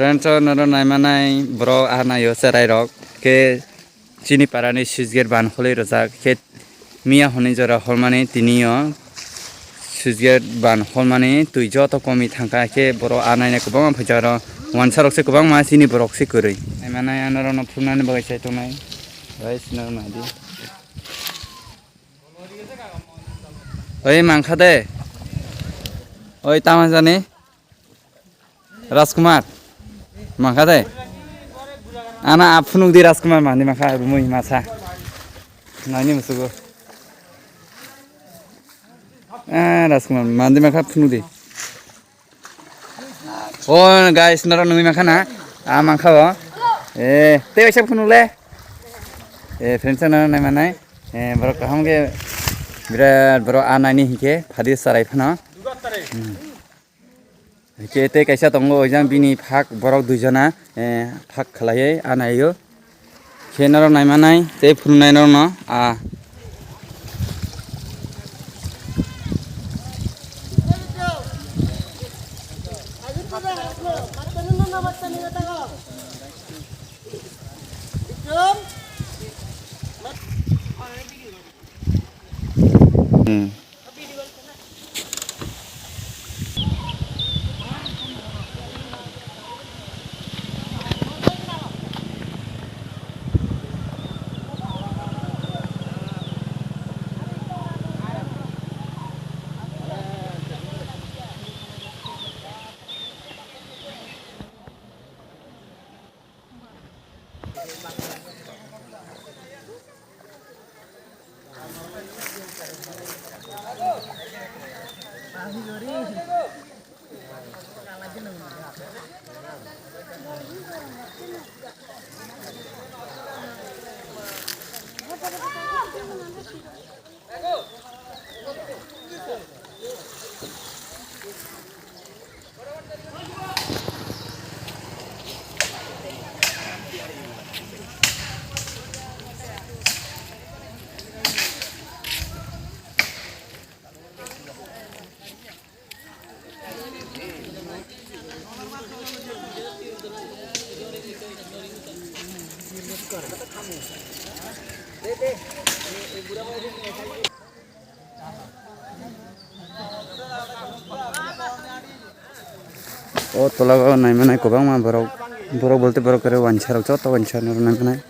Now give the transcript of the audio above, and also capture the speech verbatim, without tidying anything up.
Friends, o noro naimanai borok ah naio cherai rok khe chini parani switch gate ban khwlwi rwjak khe miya hwnwi jora hormani tini o switch gate ban hormani twi joto komwi thangkha khe borok ah naina kwbangma phaijak aro wansa rok se kwbangma chini borok se kwrwi naimanai ano rokno phunuknani bagwi chai tongnai guys no naidi. Oi mankha de. Oi tama jani. Rajkumar. Mankha de. Ana aphunuk di Rajkumar mani mankha rumui masa. Nani musugo. Ah, Rajkumar mani mankha phunuk di. Oh guys, noro nungwi mankha na? Ah, mankha bo. Eh, tei waisa phunuk le. Eh, friends no nai manai. Eh, borok kaham ke birat borok ah naini hinkhe phadi sarai phano. Hmm. Hinkhe tei kaisa tongo oijang bini phak borok duijona, eh, phak khlaiwi ah naio. Khe norok naimanai tei phunuknai norokno ah. Hmm. O tola o naimanai kwbangma borok, borok bolte borok kwrwi wansa rok joto wansa rok naimanai.